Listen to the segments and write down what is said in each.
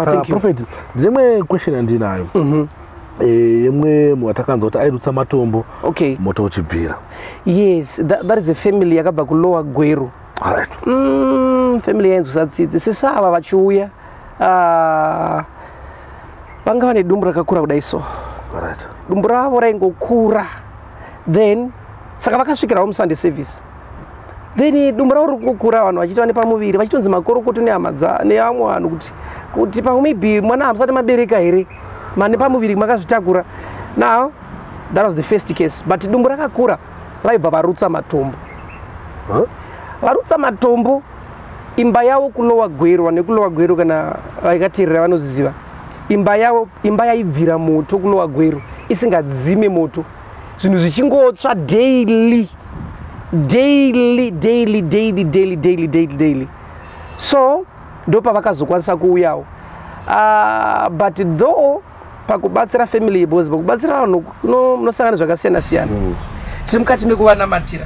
Saka Thank you. Prophet, ndine question yandinayo. Imwe watakanzwa kuti airutsa matombo moto uchibvira. Yes, that is a family yakabva kuLower Gweru. Family yainzwisa tsitsi. Sisava vachiuya, vanga vane dumbu rakakura kudai so. Dumbu ravo raingokura. Then saka vakasvikirawo muSunday service. Then dumbu ravo riri kungokura, vanhu vachiti vane pamuviri, vachitonzi makorokoto nehama nevamwe vanhu kuti pamwe maybe mwana hamusati mabereka here, mane pamuviri makazvitakura. Now that was the first case, but dumbu rakakura, vaibva varutsa matombo. Huh? Varutsa matombo, imba yavo kuLower Gweru, vanhu vekuLower Gweru kana vakateerera vanozviziva, imba yavo, imba yaibvira moto kuLower Gweru isingadzime moto, zvinhu zvichingotsva daily, daily, daily, daily, daily, daily, daily, daily. So ndopavakazokwanisa kuuyawo. But though pakubatsira family, because pakubatsira vanhu munosangana zvakasiyana siyana. Tiri mukati mekuvanamatira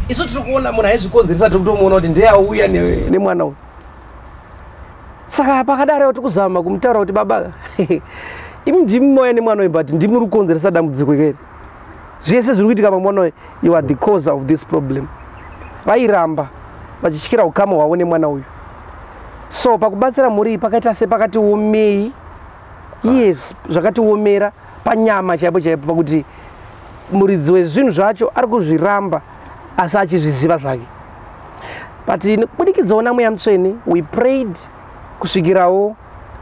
isu, tiri kuona munhu aizvikonzeresa, tiri kutomuona kuti ndiye auya nemwana uyu. Saka pakadaro tiri kuzama kumutaura kuti, "Baba, imi ndimi mauya nemwana uyu, but ndimi muri kukonzeresa dambudziko ikeri. Zvese zviri kuitika pamwana uyu, you are the cause of this problem." Vairamba vachityira ukama hwavo nemwana uyu. So pakubatsira mhuri iyi pakaita sepakati omei. Yes, zvakatiomera panyama chaipo chaipo, pakuti muridzi wezvinhu zvacho ari kuzviramba asi achizviziva zvake. But kubudikidzawo naMweya Mutsvene, we prayed kusvikirawo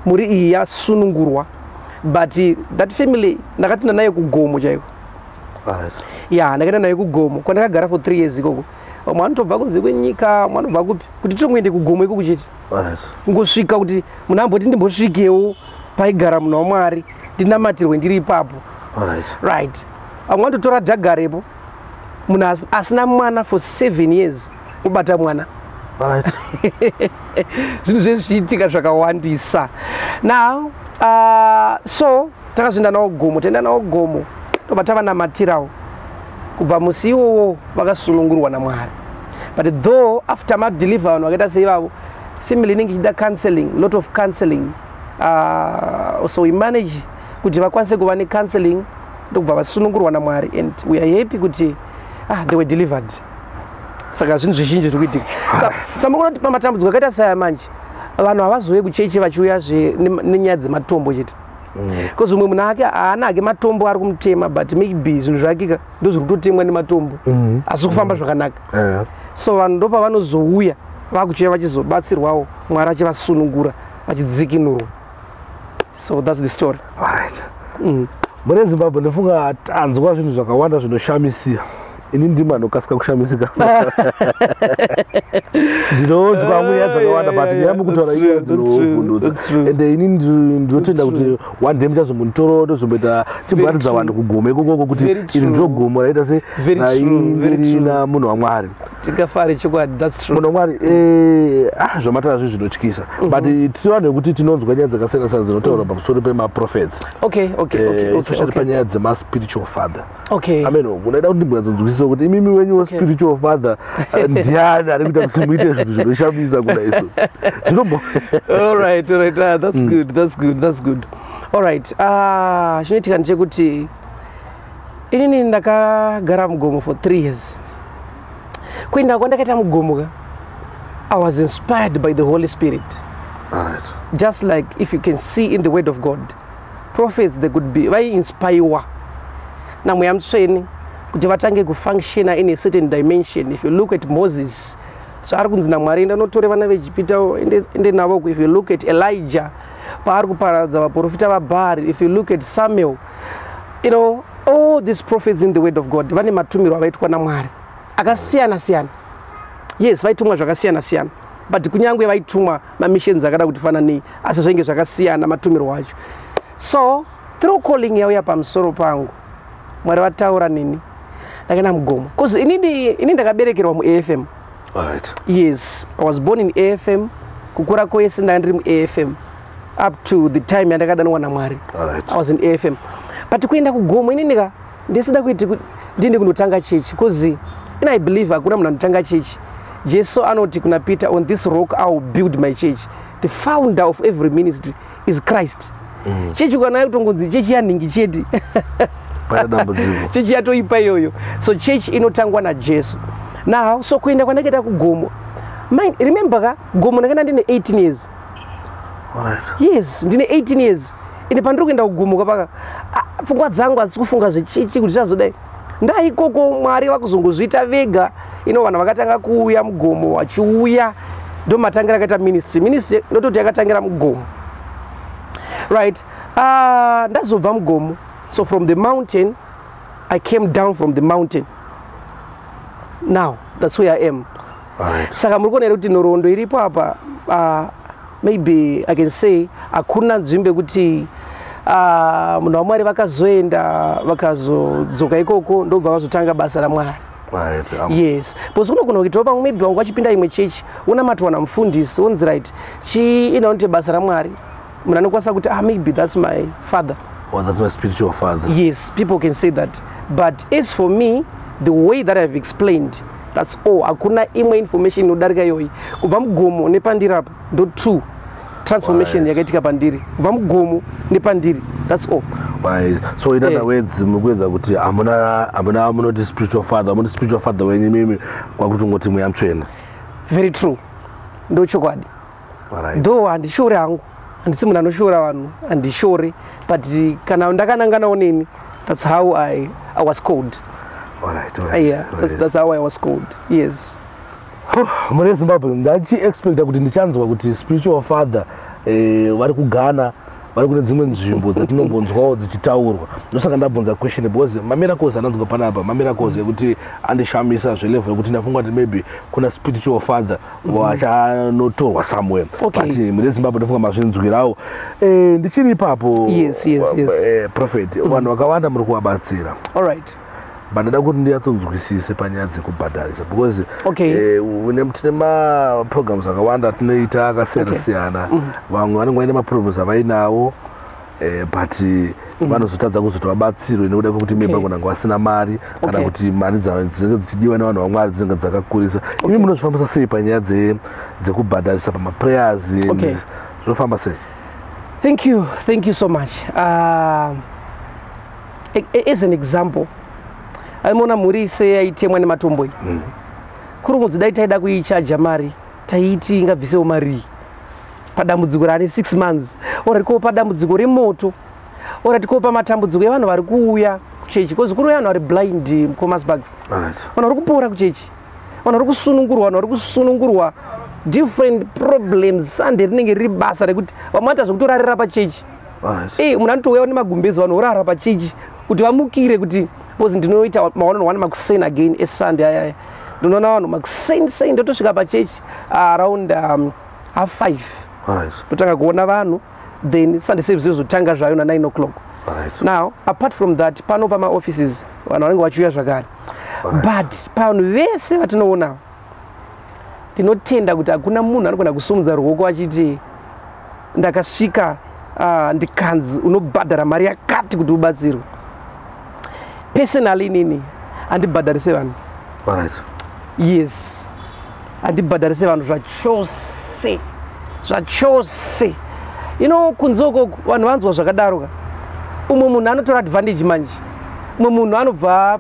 mhuri iyi yasunungurwa. But that family ndakatoenda nayo kugomo chaiko. Ya, ndakaenda nayo kugomo kwandakagara for 3 years ikoko. Vamwe vanotobva kunze kwenyika, vamwe vanobva kupi, kuti tongoende kugomo ikoko chete, kungosvika kuti munhu amboti ndimbosvikewo paigara munhu waMwari, ndinamatirwe ndiri ipapo. Right, vamwe vanototora dhagarepo, munhu asina mwana for 7 years kubata mwana. Zvinhu zvese zvichiitika zvakawandisa. Now so takazoenda nawo gomo, taenda nawo gomo, tobva tavanamatirawo. Kubva musi iwowo vakasunungurwa naMwari. But though after madeliver vanhu vakaita seivavo, family inenge ichida counseling, lot of counseling. So we manage kuti vakwanise kuva necounseling, ndokubva vasunungurwa naMwari, and we are happy kuti they were delivered. Saka zvinhu zvizhinji zviri kuitika. Sa mukuona kuti pamatambudziko akaita saya manje, vanhu havazouye kuchechi vachiuyazve nenyaya dzematombo chete, because umwe munhu ake haana hake matombo ari kumutema, but maybe zvinhu zvake ka ndo zviri kutotemwa nematombo, asi kufamba zvakanaka. So vanhu ndo pavanozouya vakuchiuya vachizobatsirwawo, Mwari achivasunungura, vachidzikinurwa. So that's the story. Alright. Mune Zimbabwe, ndofunga tanzwa zvinhu zvakawanda zvinoshamisira. Ini ndimi anokasika kushamisika, ndinonzwa mweya dzakawanda, but nyaya mukutaura inyaya dzinovhundutsa. Ende ini ndinotenda kuti one day muchazombonditorawo, tozomboita timboratidza vanhu kugomo ikokoko kuti iri ndiro gomo raita se rairina munhu waMwari. Tingafare chokwadi, that's true. Munhu waMwari, zvamataura zvi zvinotyisa, but tiri vanhu vekuti tinonzwa nyaya dzakasiyana siyana dzinotaurwa pamusoro pemaprophets, especially panyaya dzemaspiritual father. Amen. Unoida kuti ndimbonyatsonzwisisa kuti imimi wenyu wespiritual father ndiani ari kuita kuti muite zvinhu zvinoshamisa kudai so zvinombo? All right. That's good. That's good. That's good. All right. Chinoitika ndechekuti inini ndakagara mugomo for 3 years. Kuenda kwandakaita mugomo ka, I was inspired by the Holy Spirit. Just like if you can see in the Word of God, prophets, they could be vaiinspirewa naMweya Mutsvene kuti vatange kufunctiona in a certain dimension. If you look at Moses, so ari kunzi naMwari, "Enda unotore vana veEgipita, ende navo." If you look at Elijah, paari kuparadza vaprofita vaBhaari. If you look at Samuel, all these prophets in the Word of God vane matumiro avaitwa naMwari akasiyana siyana. Yes, vaitumwa zvakasiyana siyana, but kunyange vaitumwa mamissions akada kuti fananei, asi zvainge zvakasiyana matumiro acho. So through calling yauya pamusoro pangu, Mwari vataura neni, ndakaenda mugomo, because inini ndakaberekerwa muAFM. Yes, I was born in AFM. Kukura kwese ndanga ndiri muAFM up to the time yandakadanwa naMwari. I was in AFM, but kuenda kugomo inini ka ndisida kuiti ndiende kundotanga chechi, because in I believe hakuna munhu anotanga chechi. Jesu anoti kuna Peter, "On this rock I will build my church." The founder of every ministry is Christ. Chechi kana yakutongonzi chechi yanhingi chete, Paita dambudziko. Chechi yatoipa iyoyo. So chechi inotangwa naJesu. Now, so kuenda kwandakaita kugomo, mind, remember ka, gomo ndakaenda ndine 18 years. Yes, ndine 18 years. Ende pandiri kuenda kugomo kapaka, pfungwa dzangu hadzisi kufunga zvechechi kuti zvazodai. Ndaikoko Mwari vakuzongozviita vega. Ino vanhu vakatanga kuuya mugomo, vachiuya, ndo matangira akaita ministry. Ministry ndototi yakatangira mugomo, right? Ndazobva mugomo. So from the mountain, I came down from the mountain. Now that's where I am. Saka muri kuona here kuti nhoroondo iripo apa? Maybe I can say hakuna nzvimbo yekuti munhu waMwari vakazoenda, vakazodzoka ikoko, ndobva vazotanga basa raMwari. Yes, because kunogona kuitawo pamwe maybe wangu vachipinda imwe chechi, unamatwa namufundisi, wonzi right, chiinaonite basa raMwari. Munhu anokwanisa kuti, "Ah, maybe that's my father." Oh, that's my spiritual father. Yes, people can say that, but as for me, the way that I've explained, that's all. Hakuna imwe information inodarika iyoyi. Kubva mugomo nepandiri apa, ndo two transformation yakaitika pandiri, kubva mugomo nepandiri. That's all. Right. So in other words, mukuedza kuti hamuna munoti spiritual father, munoti spiritual father wenyu mimi kwakuti ngoti Mweya Mutsvene. Very true, ndo chokwadi. Though handishori hangu, handisi munhu anoshora vanhu, handishori, but kana ndakananganawo neni, that's how I was called. Yeah, that's how I was called, yes. Mune Zimbabwe, ndachiexpecta kuti ndichanzwa kuti spiritual father vari kuGhana, vari kune dzimwe nzvimbo dzatinombonzwawo dzichitaurwa. Ndosaka ndabvunza question, because mamiracles ananzwa panapa, mamiracles ekuti andishamisa zvelevel yekuti ndafunga kuti maybe kuna spiritual father wachanotorwa somewhere. But mune Zimbabwe, ndofunga mazvinzwirawo. Ndichiri ipapo, prophet, vanhu vakawanda muri kuvabatsira. All right. But ndada kuti ndinyatsonzwisise panyaya dzekubhadharisa, because tine maprograms akawanda atinoita akasiyana siyana. Vamwe vanenge vaine maproblems avainawo, but vanozotadza kuzoti vabatsirwe nekuda kwekuti maybe vanenge vasina mari, kana kuti mari dzinenge dzichidiwa nevanhu vaMwari dzinenge dzakakurisa. Imi munozvifambisa sei panyaya dzekubhadharisa pamaprayers? Zvinofamba sei? Thank you, thank you so much. As an example, aimuona mhuri seyaitemwa nematombo iyi, kuri kunzi dai taida kuichaja mari, taiti ingabvisewo mari padambudziko rane 6 months, alright, ko padambudziko remoto, alright, ko pamatambudziko evanhu vari kuuya kuchechi, because kuri vanhu vari blind, mucomasbugs, vanhu vari kupora kuchechi, vanhu vari kusunungurwa, vanhu vari kusunungurwa different problems. Sunday rinenge riri basa rekuti vamwe vanoita zvekutorarira pachechi. Munhu anotouyawo nemagumbezi, vanhu vorara pachechi kuti vamukire, kuti because ndinoita ma1 on 1 makuseni again eSunday ayaya. Ndinoona vanhu makuseni sei, ndotosvika pachechi around 5:30, ndotanga kuona vanhu, then Sunday service yozotanga zvayo na9 o'clock. Now, apart from that, pano pamaoffices vanhu vanenge vachiuya zvakare. But pavanhu vese vatinoona, ndinotenda kuti hakuna munhu anogona kusumudza ruoko achiti ndakasvika, ndikanzi unobhadhara mari yakati kuti ubatsirwe. Personally, inini handibhadharise vanhu. Yes, handibhadharise vanhu zvachose, zvachose. Kunze ukoko vanhu vanzwa zvakadaro ka, umwe munhu anotora advantage manje. Umwe munhu anobva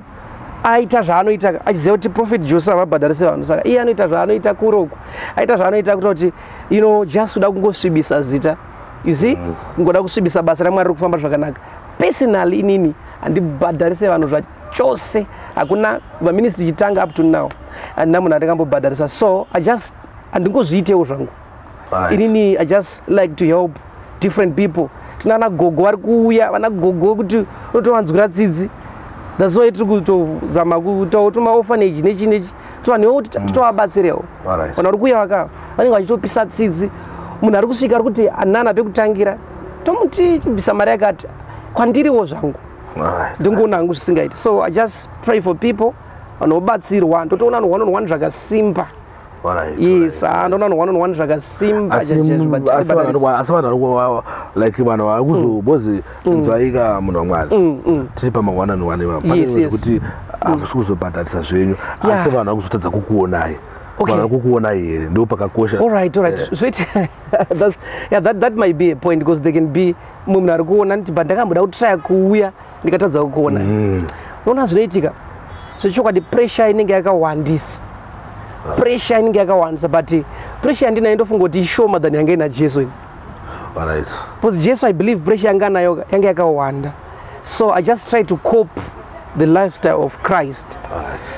aita zvaanoita achiziva kuti Prophet Joseph vabhadharise vanhu, saka iye anoita zvaanoita kuroku, aita zvaanoita kuita kuti just kuda kungosvibisa zita, you see, kungoda kusvibisa basa raMwari riri kufamba zvakanaka. Personally, inini handibhadharise vanhu zvachose. Hakuna vaministry chitanga up to now, handina munhu andingambobhadharisa. So I just handingozviitewo zvangu. Inini I just like to help different people. Tina vana gogo vari kuuya, vana gogo kuti unotovanzwira tsitsi. That's why tiri kutozama kuitawo tumaorphanage nechi nechi, tovanhuwo titovabatsirewo. Vanhu vari kuuya vaka vanenge vachitopisa tsitsi. Munhu ari kusvika ari kuti hanana pekutangira, tomuti chibvisa mari yakati. Kwandiriwo zvangu, ndingoona hangu zvisingaiti. So I just pray for people, vanhu vobatsirwa. Ndotoona vanhu one on one zvakasimba. Yes, ndoona vanhu one on one zvakasimba. Asi vanhu vari like vanhu vari kuzobozi nzwaika, munhu waMwari, tiri pama one on one ivavo, pane kuti hamusi kuzobhadharisa zvenyu, asi vanhu vari kuzotadza kukuonai. Vanhu vari kukuona here? Ndo pakakosha. All right. So it, that's, yeah, that might be a point, because they can be mumwe munhu ari kuona nditi, but ndakamboda kutraya kuuya, ndikatadza kukuona. Unoona zvinoitika zvechokwadi, pressure inenge yakawandisa, pressure inenge yakawandisa, but pressure yandinayo ndofunga kuti ishoma than yanga ina Jesu ini. Because Jesu, I believe pressure yanga nayo yanga yakawanda, so I just try to cope the lifestyle of Christ.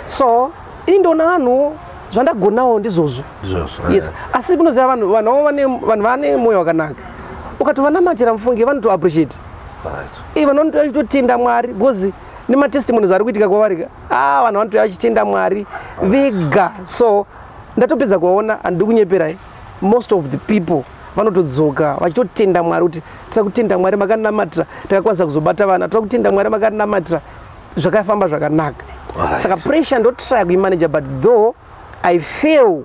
So ini ndoona vanhu, zvandagonawo ndizvozvo. Izvozvo. Yes, asi munoziva vanhu, vanhu vane mwoyo wakanaka. Ukatovanamatira, mufunge, vanotoappreciate. Vanhu vanotouya vachitotenda Mwari because nematestimonies ari kuitika kwavari ka. Ah, vanhu vanotouya vachitenda Mwari vega. So ndatopedza kuvaona, handidi kunyeperai, most of the people vanotodzoka vachitotenda Mwari kuti tira kutenda Mwari makanamatira takakwanisa kuzobata vana, tira kutenda Mwari makanamatira zvakafamba zvakanaka. Saka pressure ndotrya kuimanage, but though I fail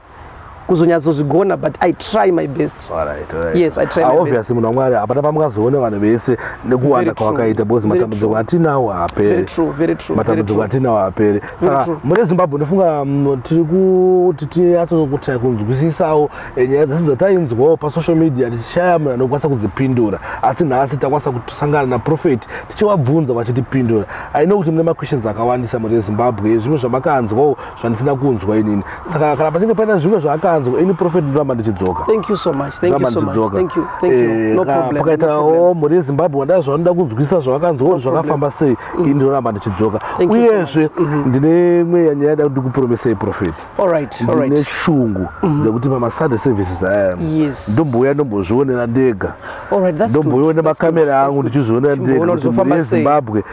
kuzonyatsozvigona, but I try my best. All right. Yes, I try my best. Obviously, munhu waMwari, hapana pamungazoona vanhu vese nekuwanda Very true. kwavakaita, because Very matambudziko true. atinawo haaperi. Very true, very true, very Matambudziko true. atinawo haaperi. Saka true. mune Zimbabwe, ndofunga tiri kuti tinyatsokutai kunzwisisawo nyaya dzese dzatainzwawo pasocial media, tichishaya munhu anokwanisa kudzipindura, asi nhasi takwanisa kusangana naprophet, tichivabvunza vachitipindura. I know kuti mune maquestions akawandisa muri Zimbabwe, zvimwe zvamakanzwawo zvandisina kunzwa inini. Saka kana pachinge paine zvimwe zvaakanzwa ini prophet, ndoramba ndichidzoka. Thank you so much, thank you so much. Ndidzoka. Thank you, thank you. No problem, no problem. Pakaitawo mhuri yeZimbabwe wanda zvavanoda kunzwisa, zvavakanzwawo kuti zvakafamba sei, ini ndinoramba ndichidzoka. Thank you so. Uyezve ndine imwe nyaya yada kuti ndikupromesei, prophet. All right, all Ndine right. shungu dzekuti pamasunday services aya ndombouya, ndombozvionera ndega. All right, that's good. Ndombouyawo nemakamera angu, ndichizvionera ndega Chimboona kuti kuti mhuri zvofamba sei. yeZimbabwe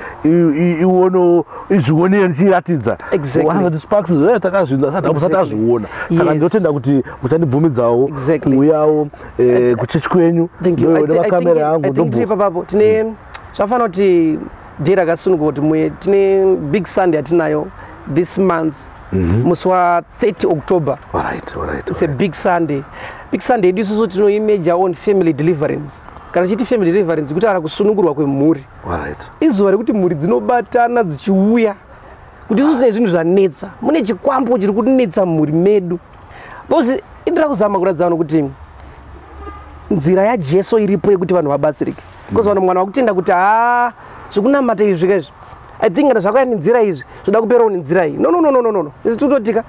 ionewo, izvionere ndichiratidza. Wasati Sparks zvoya takazvinzwa, asati azviona. Saka ndinotenda kuti muchandibvumidzawo kuuyawo kuchechi kwenyu. Thank you. Ndoiwo nemakamera angu. I think tiri papapo, tine zvafanira kuti day rakasununguka kuti muye. Tine big Sunday yatinayo this month, musi wa30 October. All right, It's a big Sunday. Big Sunday yedu isusu tinoimeja on family deliverance. Kana tichiti family deliverance, kutaura kusunungurwa kwemhuri. Izuva rekuti mhuri dzinobatana dzichiuya kuti isusu tine zvinhu zvanetsa, mune chikwambo chiri kunetsa mumhuri medu, because indira kuzama kuratidza vanhu kuti nzira yaJesu iripo yekuti vanhu vabatsirike, because vanhu mwana vakutenda kuti ha, zvekunamata izvi kaizvi, I think kana zvakauya nenzira izvi, zvoda kuperawo nenzira iyi. No, no, no, no, no, no, no. Isi titotika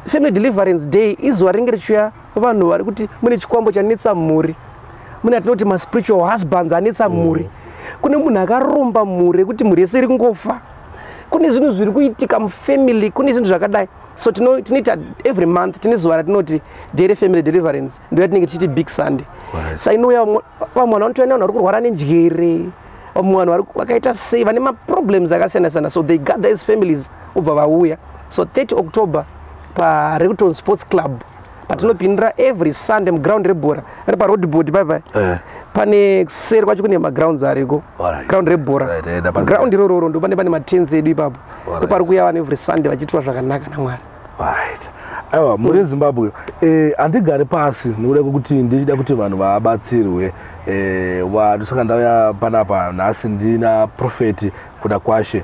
family deliverance day izuva ringe richiuya vanhu vari kuti mune chikwambo chanetsa mhuri, mune atinoti maspiritual husbands anetsa mhuri, kune munhu akaromba mhuri yekuti mhuri yese iri kungofa, kune zvinhu zviri kuitika mufamily, kune zvinhu zvakadai. So tinoita every month, tine zuva ratinoti day refamily deliverance, ndo yatinenge tichiti big Sunday. Sa inouya vamwe vanhu vanotoenda, vanhu vari kurwara nenjere, vamwe vanhu vakaita sei, vane maproblems akasiyana siyana. So they gather as families, obva vauya. So 30 October paRecton Sports Club, patinopindira every Sunday, muground rebhora ri paroadboard paipai. Pane kuseri kwacho kune magrounds ariko. Ground rebhora. Right, ndapaziva. Ground irororo ndo pane matents edu ipapo. Ndopari kuuya vanhu every Sunday vachiitwa zvakanaka naMwari. Alright. Aiwa, mhuri yeZimbabwe, handigari pasi nekuda kwekuti ndichida kuti vanhu vabatsirwe. Saka ndauya panapa nhasi, ndina Prophet Kudakwashe.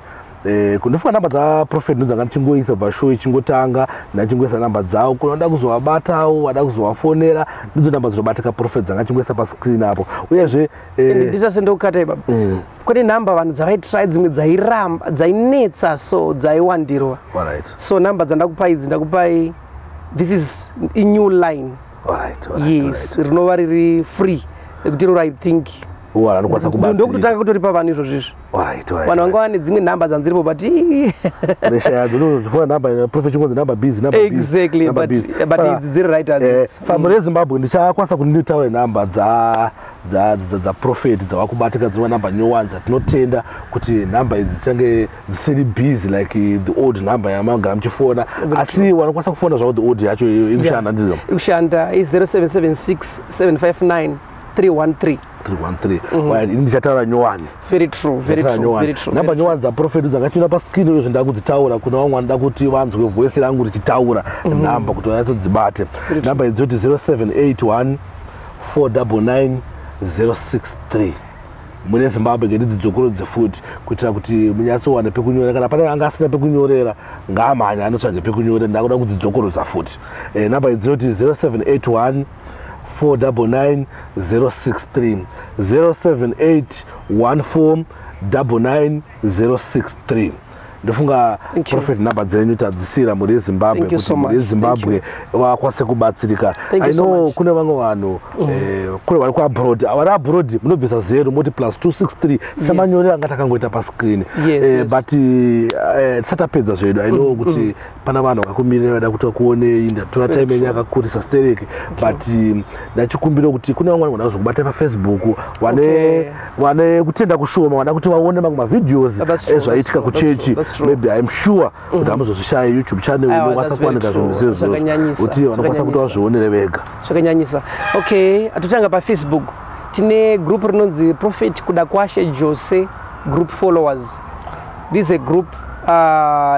Kundofunga namba dzaprophet ndodzanga ndichingoisa kubva show ichingotanga, ndachingoisa namba dzavo. Kuna vada kuzovabatawo, vada kuzovafonera, ndidzo namba dzinobatika prophet dzanga ndichingoisa pascreen apo. Uyezve Ndisase ndokukata ibaba. Kune nhamba vanhu dzavaitry, dzimwe dzairamba, dzainetsa, so dzaiwandirwa. So namba dzandakupai idzi, ndakupai, this is a new line. Yes, rinova riri free, rekuti iroro, I think Vanokwanisa kubatsirika. ndokutotanga kutoripa vanhu izvozvo izvi. Vanhu vanga vane dzimwe nhamba dzanziripo, but Pressure yadzo ndozofona namba prophet chingonzi namba busy, namba busy, Exactly, namba busy. But idzi dziri right hadzidzi. Saka mhuri yeZimbabwe, ndichakwanisa kuti nditaure namba dzaprophet dzavakubatika, dzinova namba nyowani dzatinotenda kuti nhamba idzi dzichange dzisiri busy like the old number yamagara muchifona, asi vanokwanisa kufona zvavo, the old yacho ikushanda, ndizvo? Ikushanda, i0776 759 313. 313. Right, ini ndichataura nyowani. Very true, very true, very true. Namba Very true. nyowani dzaprophet dzakachiona pascreen uyo, zvendakudzitaura kuna vamwe vanoda kuti vanzwe voice rangu richitaura namba kuti vanyatsodzibate. Namba idzi dzoti 0781 499 063. Mune Zimbabwe ngetidzidzokorodze futi kuitira kuti munyatsowana pekunyora. Kana pane anga asina pekunyorera, ngaamhanya anotsvage pekunyorera. Ndakuda kudzidzokorodza futi. Namba idzi dzinoti 0781 499 063, 078 14 99 063. Ndofunga, Thank you. Prophet, namba dzenyu tadzisiyira mhuri yeZimbabwe Thank you kuti so mhuri much. yeZimbabwe vakwanise kubatsirika. Thank you I so know much. kune vamwe vanhu, kune vari kuabroad. Vari abroad munobvisa zero, moti plus 263, semanyorero anga takangoita pascreen. But tisati tapedza zvedu, I know kuti pana vanhu vakakumirira vada kuti vakuonei. Ndatora time yenyu yakakurisa stereki, but ndachikumbira kuti kune vamwe vanhu vanoda kuzokubata paFacebook, vane vane kutenda kushoma, vada kuti vaone mamwe mavideos That's true, ezvaitika that's true, that's kuchechi. true, that's true. Maybe I'm sure kuti hamuzozvishayi YouTube channel Aiwa, inokwanisa that's very kuwanika true. zvinhu sezvozvo, Zvakanyanyisa, kuti vanokwanisa kuti zvakanyanyisa. vazvionere vega. Zvakanyanyisa. Okay, atotanga paFacebook, tine group rinonzi Prophet Kudakwashe Jose Group Followers. This is a group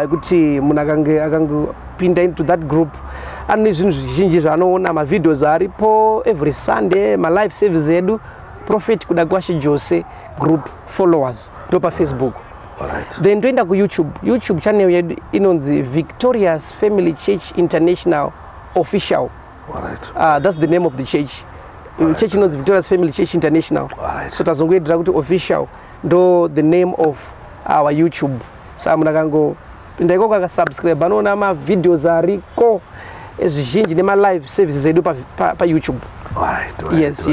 yekuti munhu akange akangopinda into that group, ane zvinhu zvizhinji zvaanoona, mavideos aripo every Sunday, malive service edu. Prophet Kudakwashe Jose Group Followers, ndo paFacebook. Then toenda kuYouTube. YouTube channel yedu inonzi Victorious Family Church International Official. That's the name of the church. Church inonzi Victorious Family Church International. So tazongoedera kuti official, ndo the name of our YouTube. Saka munhu akangopinda ikoko, akasubscribe, anoona mavideos ariko zvizhinji nemalive services edu paYouTube. Yes.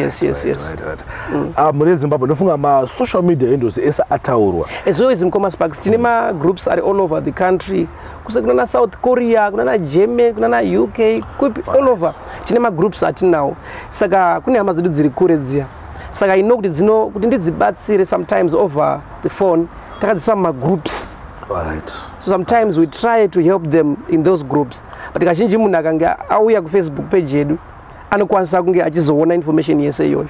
Ah, mune Zimbabwe, ndofunga masocial media handles ese ataurwa. As always, mukoma Sparks, tine magroups ari all over the country, kuse kunana South Korea, kunana Germany, kunana UK, kupi, all over tine magroups atinawo. Saka kune hama dzedu dziri kure dziya, saka ino kuti dzino kuti ndidzibatsire sometimes over the phone, takadzisa mumagroups. So sometimes we try to help them in those groups, but kazhinji munhu akange auya kuFacebook page yedu, anokwanisa kunge achizoona information yese iyoyo.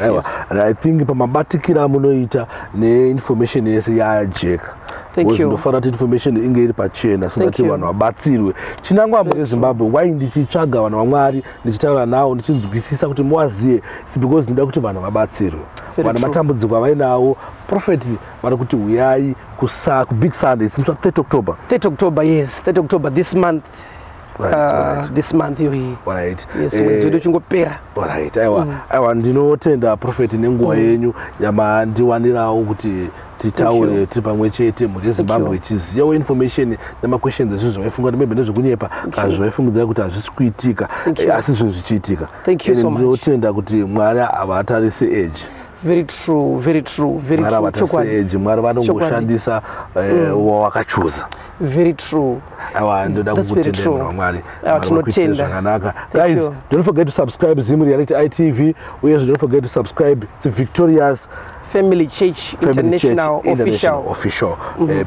Aiwa, and I think pamabatikiro amunoita neinformation yese yajeka. Thank Because you. ndofanira kuti information inge iri pachena so Thank that you. vanhu vabatsirwe. Chinangwa mune Zimbabwe, why ndichitsvaga vanhu vaMwari, ndichitaura navo, ndichinzwisisa kuti muwaziye, it's because ndinoda kuti vanhu vabatsirwe. Very Vane true. matambudziko avainawo, Prophet vari kuti uyai kubig Sunday. It's musi wa 3 October. 3 October, yes, 3 October this month. This month iyoyi. Yes, mwedzi wedu uchingopera. Alright, aiwa, ndinotenda, Prophet, nenguva yenyu yamandiwanirawo kuti titaure you. tiri pamwe chete, mhuri yeZimbabwe you. ichizivawo information nemaquestions ezvinhu zvavaifunga kuti maybe ndezvekunyepa, kana zvavaifungidzira kuti hazvisi kuitika. Thank you. Asi zvinhu zvichiitika. Thank you Ende so much. ndinotenda kuti Mwari havatarisi age. Very true, very true, very Mwari true. havatarisi Chokwadi. age. Mwari vanongoshandisa wawakachuza. Very true. Aiwa, ndoda That's very kukutendai, true. munhu waMwari. Aiwa, Mwari vakuitire tinotenda. zvakanaka. Thank Guys, you. don't forget to subscribe Zim Reality ITV. Uyezve don't forget to subscribe to Victorious Family Church Family International Church Official. Official.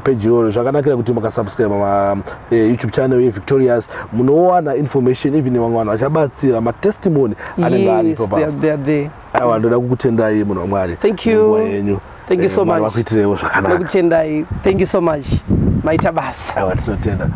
Page iroro zvakanakira kuti mukasubscribe ma YouTube channel yeVictorious, munowana information, even vamwe vanhu vachabatsira, matestimony anenge aripo. Yes, they are there. Aiwa, ndoda kukutendai, munhu waMwari, Thank you. nenguva yenyu. Thank you so Mwari much. vakuitirewo zvakanaka. Nokutendai. Thank you so much. Maita basa. Aiwa, tinotenda.